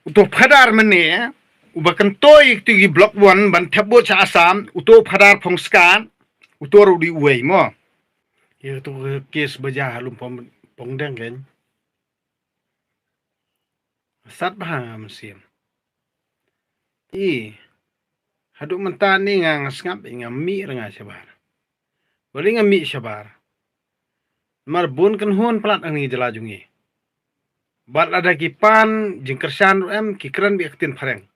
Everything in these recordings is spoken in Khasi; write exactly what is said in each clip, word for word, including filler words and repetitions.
Uto phadar mynne, uba kyntoi ïa kito ki block one ban thep vote sha Assam, uto phadar Phongskat, uto ruh dei uwei mo. Ïa kito ki case ba jia ha lum Pong, Pongdeng keiñ. Sat bha nga mynsiem. I, haduh mynta ni nga, nga sngap, i nga mih ruh nga shabar. Balei nga mih shabar? Namar bun kynhun palat hangne jylla jong ngi. Bad lada ki pan jingkyrshan ruh em, ki kren beit ktien phareng.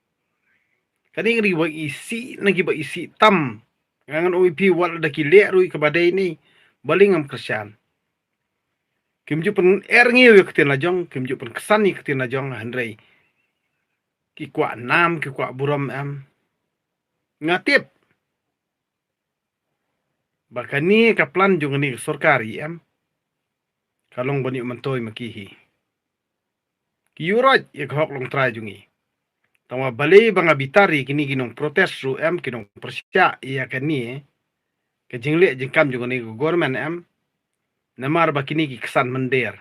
Kane ka dei ba isih na kiba isih tam. Nga ngan ong ïa phi wat lada ki leh ruh ïa kaba dei ne, balei ngam kyrshan? Kim ju pynerngiw ïa ktien la jong, kim ju pynksan ïa ktien la jong, hynrei ki kwah nam, ki kwah burom em. Nga tip ba kane ka plan jong kane ka sorkar i em, ka long ban ïoh myntoi ma ki hi. Ki ïuh roit ïa ka hok longtrai jong ngi. Tangba balei ba nga bitar ïa kine ki nong protest ruh em, ki nong pyrshah ïa kane ka jingleh jingkam jong kane ka government em. Namar ba kine ki ksan mynder.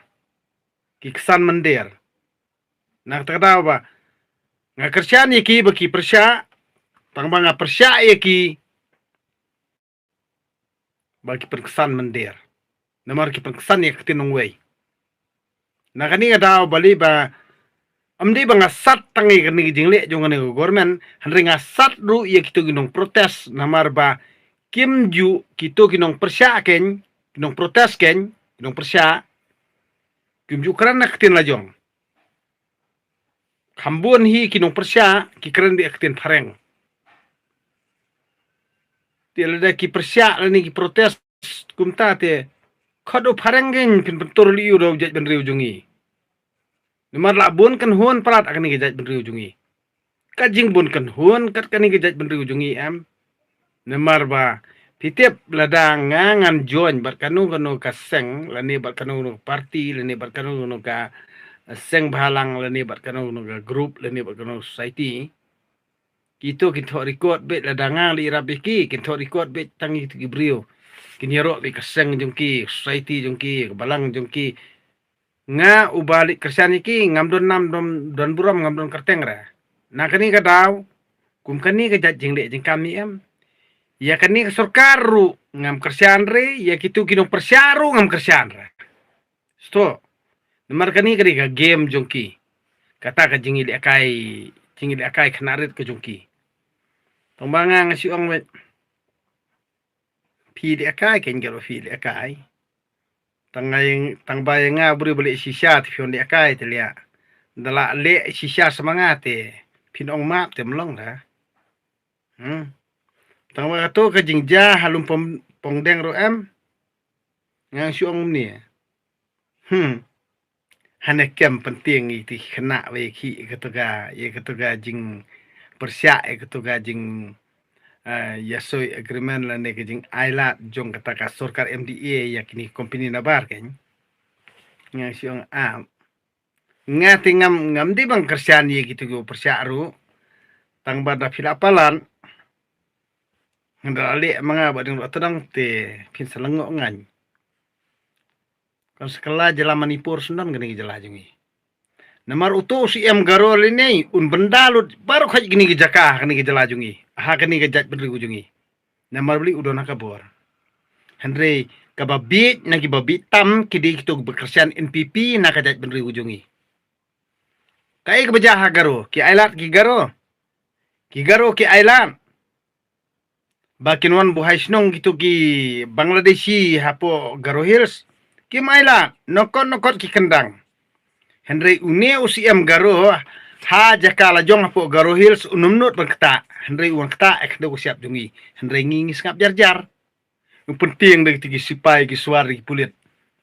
Ki ksan mynder. Na kata ka daw ba nga kyrshan ïa ki ba ki pyrshah, tangba nga pyrshah ïa ki ba ki pynksan mynder. Namar ki pynksan ïa ka ktien nongwei. Na kane ka daw balei ba, ym dei ba nga sat tang ïa kane ka jingleh jong kane ka government, hynrei nga sat ruh ïa kito ki nong protest, namar ba kim ju, kito ki nong pyrshah keiñ, ki nong protest keiñ, ki nong pyrshah, kim ju kren na ka ktien la jong. Kham bun hi ki nong pyrshah ki kren beit ktien phareng. Te lada ki pyrshah lane ki protest kumta te, khot u phareng keiñ phin pyntur lei u da u jaitbynriew jong ngi. Namar la bun kynhun palat ha kane ka jaitbynriew jong ngi. Ka jingbun kynhun kat kane ka jaitbynriew jong ngi em. Namar ba phi tip lada nga ngan join bad kano kano ka seng, lane bad kano kano ka party, lane bad kano kano ka seng bhalang, lane bad kano kano ka group, lane bad kano society. Kito kin thoh record beit lada nga leh ïarap ïa ki, kin thoh record beit tang ïa kito ki briew. Kin ïaroh beit ka seng jong ki, society jong ki, ka balang jong ki. Nga uba leit kyrshan ïa ki, ngam don nam, don, don burom, ngam don kyrteng re. Na kane ka daw, kum kane ka jait jingleh jingkam i em. Ïa kane ka sorkar ruh ngam kyrshan re, ïa kito ki nong pyrshah ruh ngam kyrshan re. Sto. Namar kane ka dei ka game jong ki. Kata ka jingïalehkai, jingïalehkai khynnah rit ka jong ki. Tangba nga nga shu ong beit. Phi lehkai keiñ ka ruh phi lehkai. Tang nga ïa, tangba ïa nga briew ba leh shisha te phi wan lehkai te leh. Da la leh shisha sa ma nga te phin ong map te ym long da. Hmm. Tangba kato ka jingjia ha lum Pong, Pongdeng ruh em. Nga shu ong ne. Hmm. Hane kem pyntieng ïa kito ki khynnah ba ïa ki ïa kato ka, ïa kato ka jingpyrshah, ïa kato ka jing, eh, ïasoi agreement lane ka jingailad jong kata ka sorkar M D A ïa kine ki company nabar keiñ. Nga shu ong ah. Nga te ngam, ngam dei ban kyrshan ïa kito ki pyrshah ruh. Tangba da phi la palat. Nga da la leh ma nga ba dang ruh tdang te phin sa lyngngoh ngan. Kan sa kylla jylla Manipur sngewdon kane ka jylla jong ngi. Namar uto u C M Garo lane un bynda lut baroh khoit kane ka jaka ha kane ka jylla jong ngi. Ha kane ka jaitbynriew jong ngi. Namar balei u don ha ka bor. Hynrei kaba bieit na kiba bieit tam ki dei kito kiba kyrshan N P P na ka jaitbynriew jong ngi. Kaei kaba jia ha Garo, ki ailad ki Garo. Ki Garo ki ailad. Ba kin wan buhai shnong kito ki Bangladeshi hapoh Garo Hills. Kim ailad, nokot nokot ki kyndang. Hynrei une u C M Garo ha jaka la jong hapoh Garo Hills un ym nud ban ktah. Hynrei u wan ktah ïa ka dei u siap jong ngi. Hynrei ngi ngi sngap jar jar. U pyntieng da kito ki sipai ki suwar ki pulit.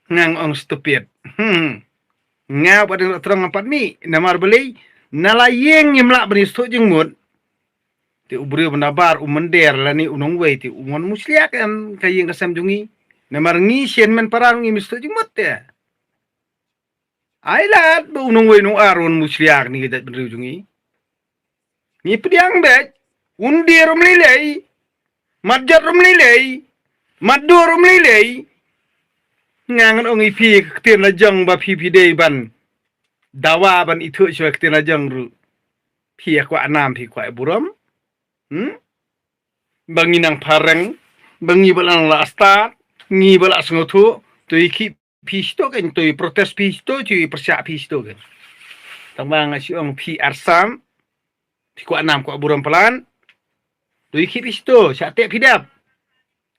Nga ong stupid. Hmm. Nga ba dang la trong pat mih namar balei na la ïing ngim lah ban ïa sngewthuh jingmut. Te u briew ba nabar u mynder lane u nongwei te u mon mushliak em ka ïing ka sem jong ngi. Namar ngi shen men para ngi mih sngewthuh jingmut te. Ai lad ba u nongwei nong ar un mushliak ni ka jaitbynriew jong ngi. Ngi pdiang beit, un die rum lei lei, mat jot rum lei lei, mat dur rum lei lei. Nga ngan ong ïa phi ka ktien la jong ba phi phi dei ban dawa ban ithuh shuwa ka ktien la jong ruh. Phi ïa kwah nam, phi kwah burom. Hmm? Ba ngi nang phareng, ba ngi ba la nang la stad, ngi ba la sngewthuh, to ïa khih phi shto kein, to ïa protest phi shto, to ïa pyrshah phi shto kein. Tang ba nga shu ong phi arsam, phi kwah nam kwah burom palat, to ïa khih phi shto, shah teh phi dap.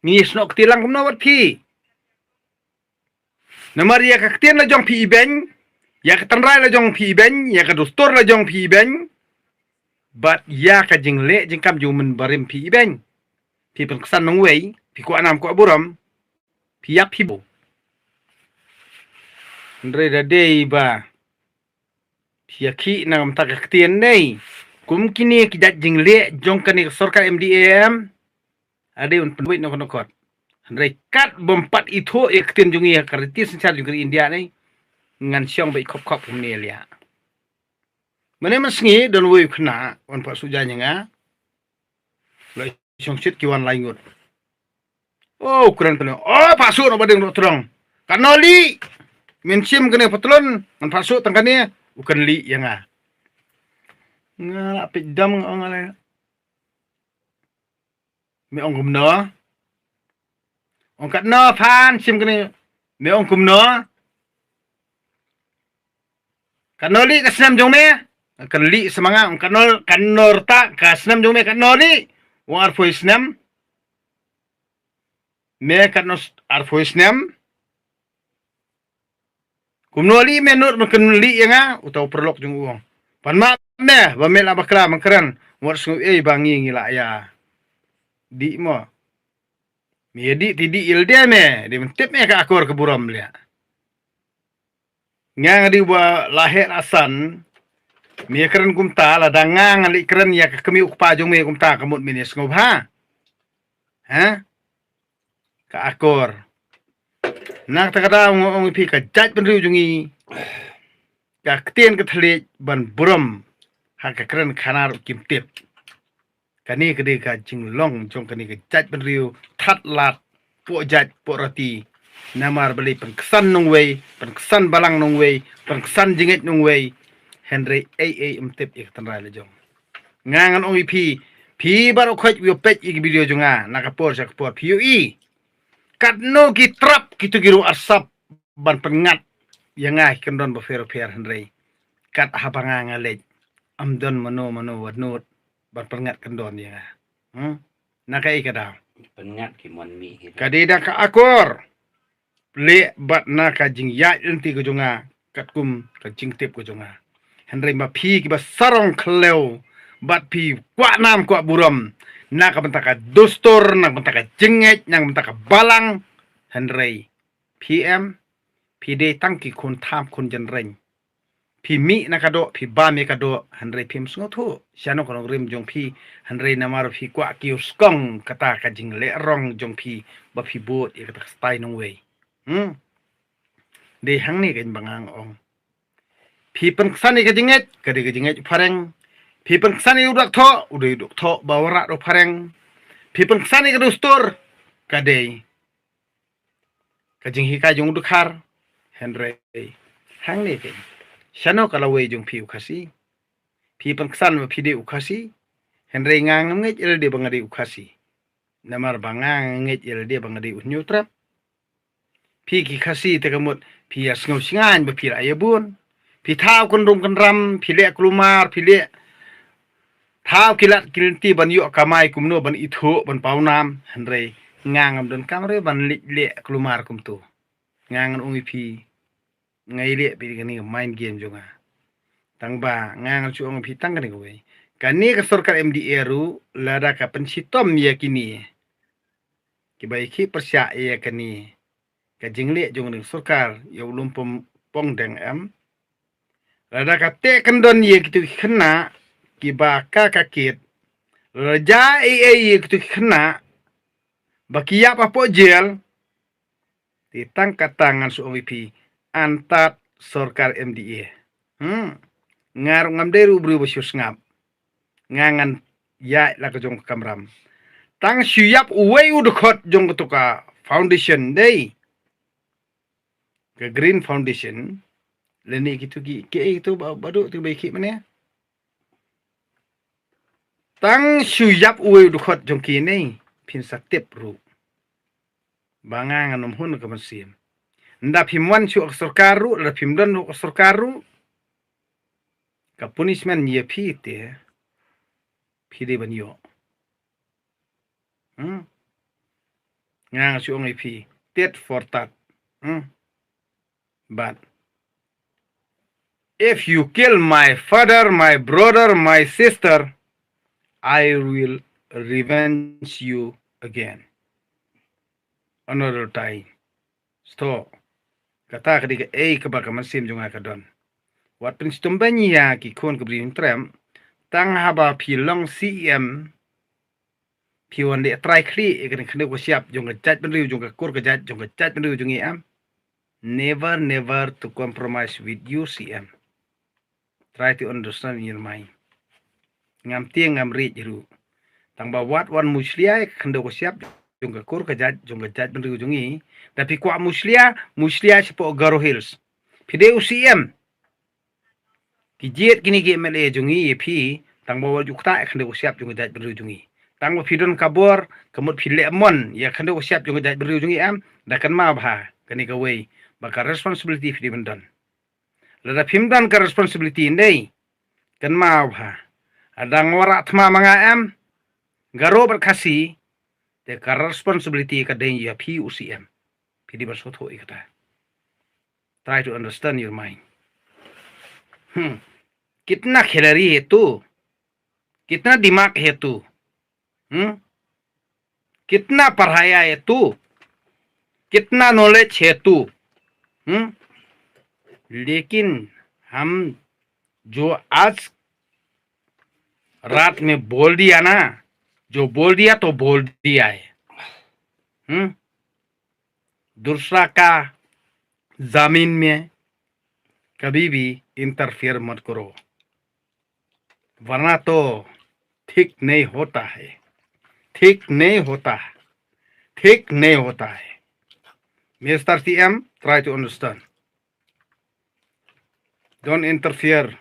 Ngi snoh kti lang kumno bad phi. Namar ïa ka ktien la jong phi ibeiñ, ïa ka tynrai la jong phi ibeiñ, ïa ka dustur la jong phi ibeiñ. Bad ïa ka jingleh jingkam jong u mynbarim phi ibeiñ. Phi pynksan nongwei, phi kwah nam kwah burom, phi ïap phi bun. Hynrei da dei ba phi ïa khih na ka bynta ka ktien nei. Kum kine ki jait jingleh jong kane ka sorkar M D A em. Ade un pynwit na ka nongkot. Hynrei kat bym pat ithuh ïa ka ktien jong ngi ha ka riti synshar jong ka ri India nei. Ngan shong ba i khop khop kumne ïa. Mane mynsngi don wei u khynnah wan pha suja ïa nga. La shong shit ki wan lai ngut. Oh, u kren tang. Oh, pha su na ba ding rot trong. Katno lieh. Men shim kane patlon, ngan pha su tang kane, u kren lieh ïa nga. Nga la peit dam nga ong ale. Me ong kumno? Ong katno phan shim kane. Me ong kumno? Katno lieh ka snem jong me? Kan lieh sa ma nga, ong katno, katno rta ka snem jong me katno lieh? Ong arphew snem. Me katno s-, arphew snem? Kumno lieh me nud me kan lieh ïa nga, uta u paralok jong u ong. Pan map me, ba me la bakla man kren, wat sngew ei ba ngi ngi la ïa. Dih mo. Me ïa dih ti dih ïa lade me, dei ban tip me ka akor ka burom leh. Nga nga dei ba la heh la san, me ïa kren kumta, lada nga nga leh kren ïa ka kmie u kpa jong me kumta ka mut me ïa sngewbha. Ha? Ka akor. Na kata ka daw nga ong ïa phi ka jaitbynriew jong ngi. Ka ktien ka thylliej ban burom. Ha ka kren khana ruh kim tip. Kane ka dei ka jinglong jong kane ka jaitbynriew, thad lad, poh jait, poh rati. Namar balei pynksan nongwei, pynksan balang nongwei, pynksan jingngeit nongwei. Hynrei ei ei ym tip ïa ka tynrai la jong. Nga ngan ong ïa phi, phi baroh khoit ïoh peit ïa ka video jong nga, na ka por sha ka por phi ïohi. Katno ki trap kito ki ruh arsap ban pynngat ïa nga ki kyndon bapher bapher hynrei. Kat haba nga nga leit, ym don mano mano wat nud ban pynngat kyndon ïa nga. Hmm? Na kaei ka daw? Pynngat ki mon mih hi. Ka dei da ka akor. Leh bad na ka jingïaid lynti ka jong nga, katkum ka jingtip ka jong nga. Hynrei ma phi kiba sarong khlem, bad phi kwah nam kwah burom, na ka bynta ka dustur, na ka bynta ka jingngeit, na ka bynta ka balang. Hynrei phi em, phi dei tang ki khun tham khun jynreng. Phi mih na ka doh, phi bam ïa ka doh, hynrei phim sngewthuh shano ka nongrim jong phi, hynrei namar phi kwah kiew skong kata ka jingleh rong jong phi, ba phi bud ïa kata ka stai nongwei. Hmm. Dei hangne ka jingbangang ong. Phi pynksan ïa ka jingngeit, ka dei ka jingngeit u phareng. Phi pynksan ïa u dak thoh, u dei u dak thoh ba wanrah da u phareng. Phi pynksan ïa ka dustur, ka dei ka jinghikai jong u dkhar. Hynrei hangne te, shano ka lawei jong phi u Khasi? Phi pynksan ba phi dei u Khasi. Hynrei nga ngam ngeit ïa lade ba nga dei u Khasi. Namar ba nga ngeit ïa lade ba nga dei u Hynñiewtrep. Phi ki Khasi te ka mut phi ïa sngew shngaiñ ba phi la ïa bun. Phi thaw kynrum kynram, phi leh kulmar, phi leh thaw ki lad ki lynti ban ïoh kamai kumno ban ithuh ban pawnam, hynrei nga ngam donkam re ban leh leh kulmar kumto. Nga ngan ong ïa phi, nga ïaleh phi kane ka mind game jong nga. Tang ba nga ngan shu ong ïa phi tang kane kawei. Kane ka sorkar M D A ruh lada ka pynshitom ïa kine kiba ïa ki pyrshah ïa kane ka jingleh jong ka sorkar ïa u lum pom pong deng em. Lada ka teh kyndon ïa kito ki khynnah kiba ka ka kit, lada ja ei ei ïa kito ki khynnah ba ki ïap hapoh jel, te tang kata ngan shu ong ïa phi, antad sorkar M D A. Hmm. Nga ruh ngam dei ruh u briew ba shu sngap. Nga ngan ïaid la ka jong ka kamram. Tang shu ïap uwei u dkhot jong kato ka foundation dei. Ka Green Foundation. Lane kito ki, kiei kito ba, ba duk tu ba ïa ki mane. Tang shu ïap uwei u dkhot jong ki ne, phin sa tip ruh ba nga ngan ym hun ka mynsiem. Nda phim wan shuh ka sorkar ruh, lada phim don shuh ka sorkar ruh, ka punishment ïa phi te phi dei ban ïoh. Hmm? Nga nga shu ong ïa phi, tit for tat. Hmm? But if you kill my father, my brother, my sister, I will revenge you again. Another time. Sto. Kata ka dei kaei kaba ka mynsiem jong nga ka don. Wat pynshitom beiñ ïa ki khun ka Bri Hynñiewtrep. Tang haba phi long C M, phi wan leh trai khlieh ïa ka khyndew ka shyiap jong ka jaitbynriew, jong ka kur ka jait, jong ka jaitbynriew jong ngi, em. Never, never to compromise with you, C M. Try to understand in your mind. Ngam tieng ngam riej ruh. Tang ba wat wan mushlia ïa ka khyndew ka shyiap jong ka kur ka jait, jong ka jaitbynriew jong ngi. Da phi kwah mushlia, mushlia shapoh Garo Hills. Phi dei u C M. Ki jied kine ki M L A jong ngi ïa phi, tang ba wat ju ktah ïa ka khyndew ka shyiap jong ka jaitbynriew jong ngi. Tang ba phi don ka bor, ka mut phi leh mon ïa ka khyndew ka shyiap jong ka jaitbynriew jong ngi, em. Da kynmaw bha kane kawei, ba ka responsibility phi dei ban don. Lada phim don ka responsibility, ndei, kynmaw bha. Lada nga wanrah thma ma nga, em, Garo bad Khasi, te ka responsibility ka dei ïa phi u C M. Phi dei ban sngewthuh ïa kata. Try to understand your mind. Hmm. कितना खिलाड़ी है तू? कितना दिमाग है तू? हम्म? कितना पढ़ाया है तू? कितना नॉलेज है तू? हम्म? लेकिन हम जो आज रात में बोल दिया ना, जो बोल दिया तो बोल दिया है। हम्म? दूसरा का जमीन में कभी भी इंटरफेयर मत करो, वरना तो ठीक नहीं होता है, ठीक नहीं होता, ठीक नहीं होता है। Mister C M, try to understand. Don't interfere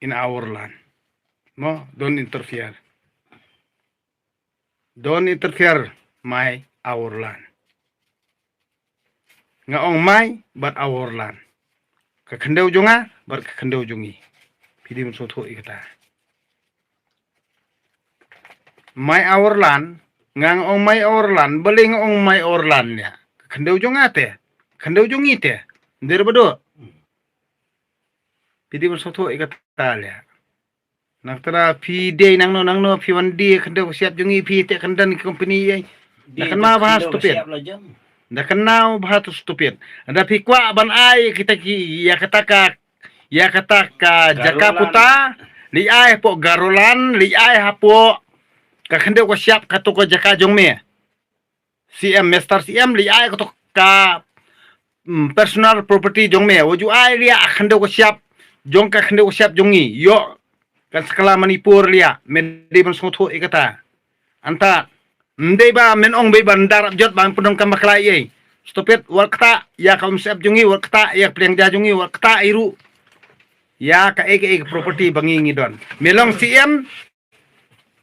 in our land. No, don't interfere. Don't interfere my our land. Nga ong my bad our land. Ka khyndew jong nga bad ka khyndew jong ngi. Phi dei ban sngewthuh ïa kata. My our land, nga ong my our land, balei nga ong my our land ïa? Ka khyndew jong nga te, khyndew jong ngi te. Nder ba do. Phi dei ban sngewthuh ïa kata ïa. Nangta phi dei nangno nangno phi wan die khyndew ka shyiap jong ngi phi te khyndew ki company ei. Da kynmaw bha stupid. Da kynmaw bha tu stupid. Da phi kwah ban ai kita ki ïa kata ka, ïa kata ka jaka puta, li ai hapoh Garoland, li ai hapoh ka khyndew ka shyiap kato ka jaka jong me. C M, Mister C M, li ai kato ka, mm, personal property jong me, wa ju ai lia khyndew ka shyiap jong ka khyndew ka shyiap jong ngi. Ïoh kan sa kylla Manipur lia, me dei ban sngewthuh ïa kata. Anta, ndei ba men ong bei ban darap jot ban pyndonkam bakla ei. Stupid, wat kata ïa ka umsyep jong ngi, wat kata ïa ka pliang ja jong ngi, wat kata ei ruh ïa ka ei ka ei ka property ba ngi ngi don. Me long C M,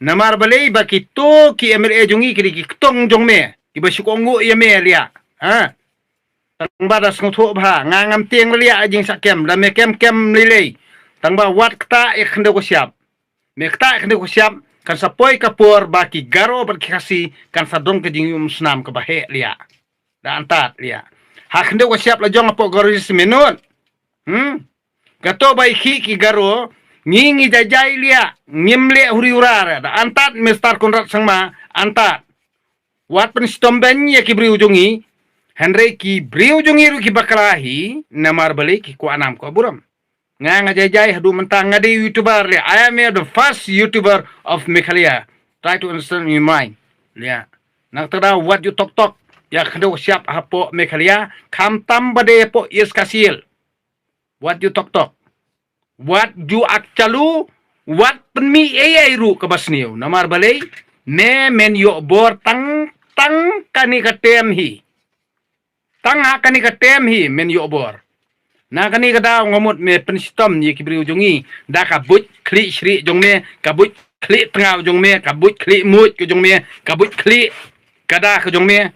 namar balei ba kito ki M L A jong ngi ki dei ki ktong jong me, kiba shu kohnguh ïa me lia. Ha. Tang ba da sngewthuh bha, nga ngam tieng lia jingshah kem, da me kem kem lei lei. Tang ba wat kata ïa ka khyndew ka shyiap. Me kata ïa ka khyndew ka shyiap, kan sa poi ka por ba ki Garo bad ki Khasi kan sa don ka jingïum snam kaba heh lia. Da antad lia. Ha khyndew ka shyiap la jong hapoh Garo Hills minot. Hmm? Kato ba i khih ki Garo, ngi ngi jai jai lia, ngim leh huri hura re. Da antad Mister Conrad Sangma, antad. Wat pynshitom beiñ ïa ki briew jong ngi, hynrei ki briew jong ngi ruh ki bakla hi, namar balei ki kwah nam kwah burom. Nga nga jai jai haduh mynta nga dei YouTuber lia. I am here the first YouTuber of Meghalaya. Try to understand your mind. Lia. Nangta da wat ju tok tok ïa ka khyndew ka shyiap hapoh Meghalaya, khamtam ba dei hapoh East Khasi Hills. Wat ju tok tok. Wat ju ak chalu, wat pynmih ei ei ruh kaba sniew. Namar balei, me men ïoh bor tang, tang kane ka term hi. Tang ha kane ka term hi men ïoh bor. Na kane ka daw nga mut me pynshitom ïa ki briew jong ngi da ka buit khlieh shrieh jong me, ka buit khlieh tngaw jong me, ka buit khlieh muid ka jong me, ka buit khlieh kada ka jong me.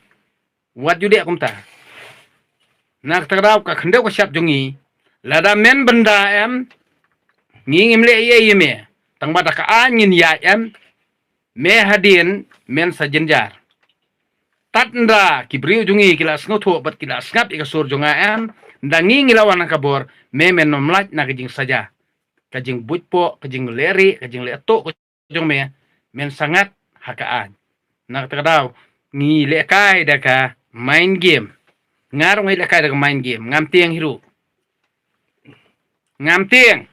Wat ju dei kumta. Na kata ka daw ka khyndew ka shyiap jong ngi, lada men bynda em, ngi ngim leh ei ei ïa me. Tang ba da ka aiñ ngin ïaid em, me hadien men sa jynjar. Tad nda ki briew jong ngi ki la sngewthuh bad ki la sngap ïa ka sur jong nga em, nda ngi ngi la wan ha ka bor, me men ym lait na ka jingsaja, ka jingbuit poh, ka jingleh rieh, ka jingleh tuh ka jong me, men sa ngat ha ka aiñ. Na kata ka daw ngi lehkai da ka mind game. Nga ruh ngi lehkai da ka mind game, ngam tieng hi ruh. Ngam tieng.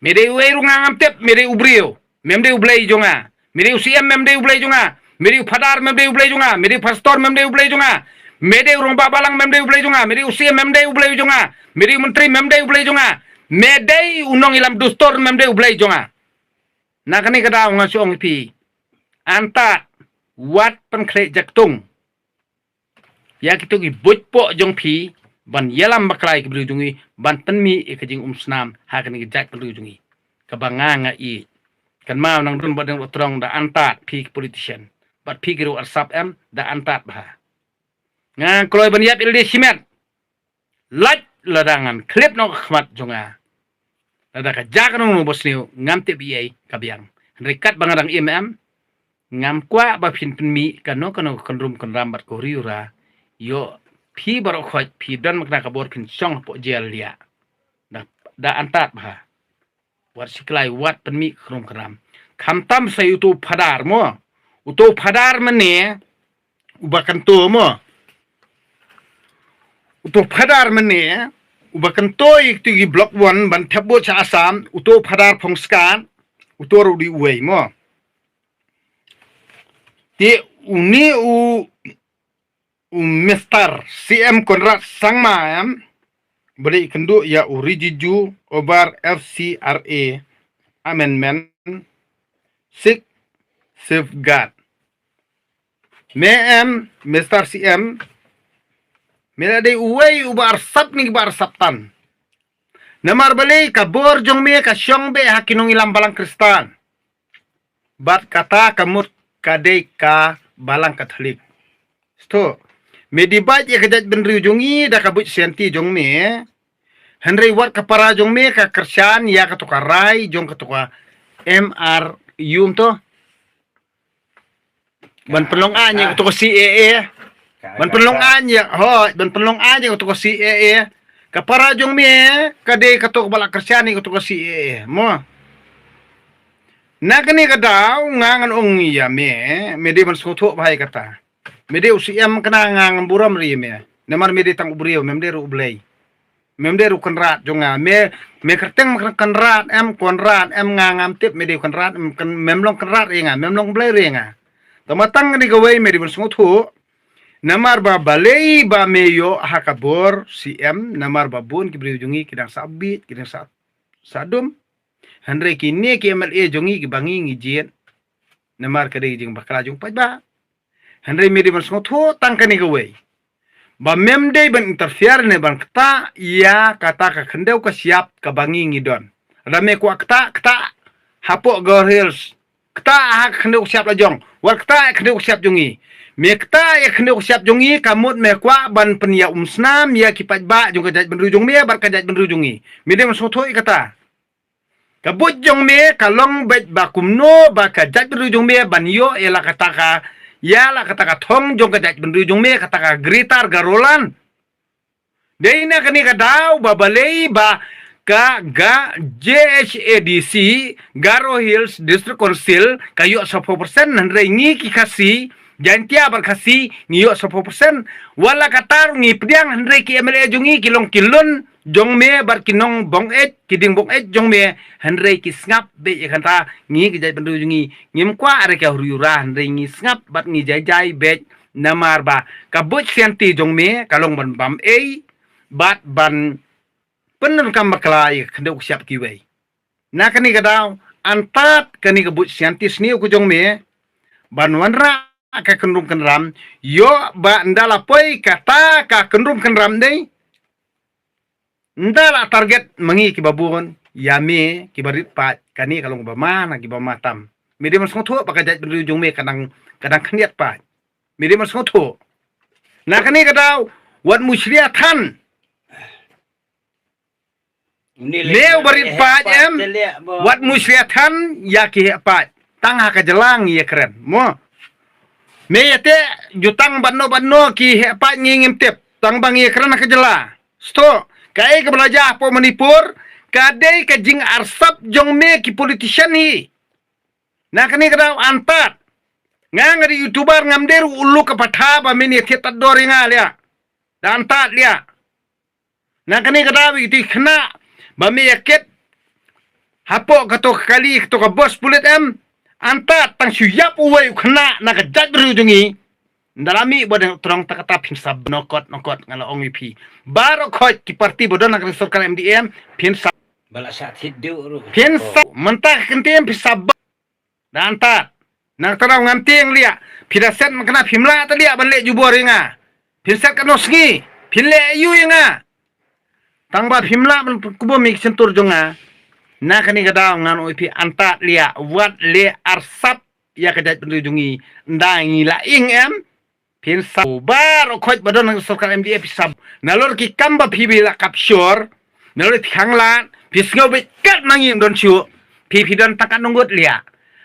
Me dei uwei ruh nga ngam tip, me dei u briew, mem dei u Blei jong nga. Me dei u siem, mem dei u Blei jong nga. Me dei u phadar, mem dei u Blei jong nga. Me dei u pastor, mem dei u Blei jong nga. Me dei u rangbah balang, mem dei u Blei jong nga. Me dei u siem, mem dei u Blei jong nga. Me dei u myntri, mem dei u Blei jong nga. Me dei u nongïalam dustur, mem dei u Blei jong nga. Na kane ka daw nga shu ong ïa phi, antad, wat pynkhreh jaktung ïa kito ki buit poh jong phi ban ïalam bakla ïa ki briew jong ngi, ban pynmih ïa ka jingumsnam ha kane ka jaitbynriew jong ngi. Kaba nga nga ïeit. Kynmaw, nang don bad nang ruh trong, da antad phi ki politician bad phi ki riew arsap em, da antad bha. Nga kloi ban ïap ïalade shimet. Lait lada ngan khlip noh ka khmat jong nga, lada ka jia kano kano ba sniew, ngam tip ei ei ka biang. Hynrei katba nga dang im em, ngam kwah ba phin pynmih kano kano ka kynrum kynram bad ka huri hura. Ïoh phi baroh khoit phi don ma kane ka bor phin shong hapoh jel ïa. Da, da antad bha. Wat siklai, wat pynmih kynrum kynram. Khamtam sa ïa uto u phadar mo. Uto u phadar mynne uba kynto mo. Uto u phadar mynne uba kynto ïa kito ki block one ban thep vote sha Assam, uto u phadar Phongskat, uto ruh u dei uwei mo. Te une u u Mister C M Conrad Sangma em, ba dei kynduh ïa u Rijiju over F C R A Amendment six safeguard. Me em, Mister C M, me la dei uwei uba arsap ne kiba arsap tan. Namar balei? Ka bor jong me ka shong beit ha ki nongïalam balang Khristan. Bad kata ka mut ka dei ka balang Katholik. Sto, me dei bad ïa ka jaitbynriew jong ngi da ka buit sianti jong me. Hynrei wat ka para jong me ka kyrshan ïa kato ka rai jong kato ka M R U to. Ban pynlong aiñ ïa kato ka C A A. Ban pynlong aiñ ïa, hooid, ban pynlong aiñ ïa kato ka C A A. Ka para jong me ka dei kato kaba la kyrshan ïa kato ka C A A mo. Na kane ka daw nga ngan ong ïa me, me dei ban sngewthuh bha ïa kata. Me dei u C M kane, nga ngam burom re ïa me. Namar me dei tang u briew, mem dei ruh u Blei. Mem dei ruh u Kynrad jong nga. Me, me kyrteng me Kynrad em, Conrad em, nga ngam tip me dei u Kynrad em, mem long Kynrad re ïa nga, mem long Blei re ïa nga. Tangba tang kane kawei me dei ban sngewthuh. Namar ba balei ba me ïoh ha ka bor C M, namar ba bun ki briew jong ngi ki dang sah bit, ki dang sah, sah dum. Hynrei kine ki M L A jong ngi kiba ngi ngi jied, namar ka dei ka jingbakla jong paidbah. Hynrei me dei ban sngewthuh tang kane kawei, ba mem dei ban interfere ne ban ktah ïa kata ka khyndew ka shyiap kaba ngi ngi don. Lada me kwah ktah, ktah hapoh Garo Hills. Ktah ha ka khyndew ka shyiap la jong. Wat ktah ïa ka khyndew ka shyiap jong ngi. Me ktah ïa ka khyndew ka shyiap jong ngi ka mut me kwah ban pynïaumsnam ïa ki paidbah jong ka jaitbynriew jong me bad ka jaitbynriew jong ngi. Me dei ban sngewthuh ïa kata. Ka buit jong me ka long beit ba kumno ba ka jaitbynriew jong me ban ïoh ïa la kata ka, ïa la kata ka thong jong ka jaitbynriew jong me, kata ka Greater Garoland. Dei na kane ka daw ba balei ba ka, ka G H A D C, Garo Hills District Council, ka ïoh saphew percent, hynrei ngi ki Khasi, Jaintia bad Khasi, ngi ïoh saphew percent. Wat la katta ruh ngi pdiang, hynrei ki M L A jong ngi ki long ki lun jong me bad ki nongbong eit, ki dieng bong eit jong me, hynrei ki sngap beit ïa kata. Ngi ki jaitbynriew jong ngi ngim kwah re ka huri hura, hynrei ngi sngap bad ngi jai jai beit. Namar ba ka buit sianti jong me ka long ban bam ei bad ban pyndonkam bakla ïa ka khyndew ka shyiap kiwei. Na kane ka daw, antad kane ka buit sianti sniew ka jong me ban wanrah ka kynrum kynram, ïoh ba ynda la poi kata ka kynrum kynram dei, Nda la target ma ngi kiba bun, ïa me kiba rit paid, kane ka long ba ma na kiba ma tam. Me dei ban sngewthuh ba ka jaitbynriew jong me ka dang, ka dang khyndiat paid. Me dei ban sngewthuh. Na kane ka daw, wat mushlia than. Neu barit paid em, wat mushlia than ïa ki heh paid. Tang ha ka jylla ngi ïa kren mo. Me ïa te jutang bano bano ki heh paid ngi ngim tip. Tang ba ngi ïa kren ha ka jylla. Sto, kaei kaba la jia hapoh Manipur, ka dei ka jingarsap jong me ki politician hi. Na kane ka daw antad. Nga nga dei YouTuber, ngam dei ruh u luk ka patha ba me ïa thied tad dor ïa nga lia. Da antad lia. Na kane ka daw ïa kito ki khynnah ba me ïa kit hapoh kato ka kali, kato ka bos pulit em. Antad tang shu ïap uwei u khynnah na ka jaitbynriew jong ngi. Nda la mih ba dang trong ta kata phin sa nokot nokot nga la ong ïa phi. Baroh khoit ki parti ba don na ka sorkar M D A phin sa, ba la sa thied duh ruh. Phin sa mynta ka kyntien phin sa ba Da antad. Nangta daw ngam tieng lia. Phi da set ma kane phim lah ta lia ban leh jubor ïa nga. Phin set katno sngi. Phin leh aïu ïa nga. Tang ba phim lah ban kubur mih shentur jong nga. Na kane ka daw ngan ong ïa phi antad lia. Wat leh arsap ïa ka jaitbynriew jong ngi. Nda ngi la ing em. Phin sa baroh khoit ba don ha sorkar M D A phi sa. Nalor ki kam ba phi bi la capture. Nalor phi khanglad. Phi sngew beit kat ma ngi don shuh. Phi phi don tang katno ngut lia.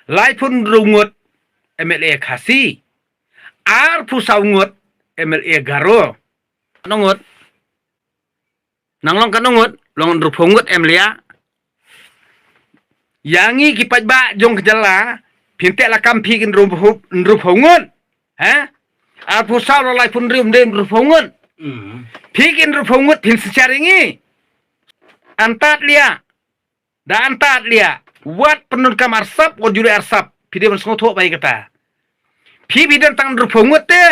Laiphew hynriew ngut M L A Khasi. Arphew saw ngut M L A Garo. Katno ngut? Nang long katno ngut, long hynriewphew ngut em lia. Ïa ngi ki paidbah jong ka jylla, phin teh lakam phi ki hynriewphew, hynriewphew ngut. Ha? Arphew saw la laiphew hynriew, ym dei hynriewphew ngut. Mm. Phi ki hynriewphew ngut phin synshar ïa ngi. Antad lia. Da antad lia. Wat pyndonkam arsap, wat ju leh arsap. Phi dei ban sngewthuh ba ïa kata. Phi phi don tang hynriewphew ngut te.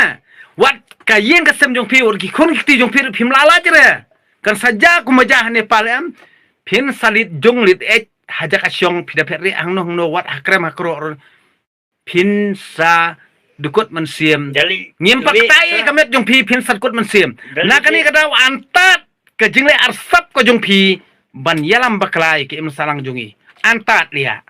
Wat ka ïing ka sem jong phi, wat ki khun ki kti jong phi ruh phim lah lait re. Kan sa jia kumba jia ha Nepal em. Phin sa leit jong leit eit ha jaka shong, phi da phet rieh hangno hangno, wat ha krem ha kroh ruh. Phin sa dkut mynsiem. Jali. Ngim pat kata ïa ka met jong phi, phin sa dkut mynsiem. Jali. Na kane ka daw antad ka jingleh arsap ka jong phi ban ïalam bakla ïa ki imlang sahlang jong ngi. Antad lia.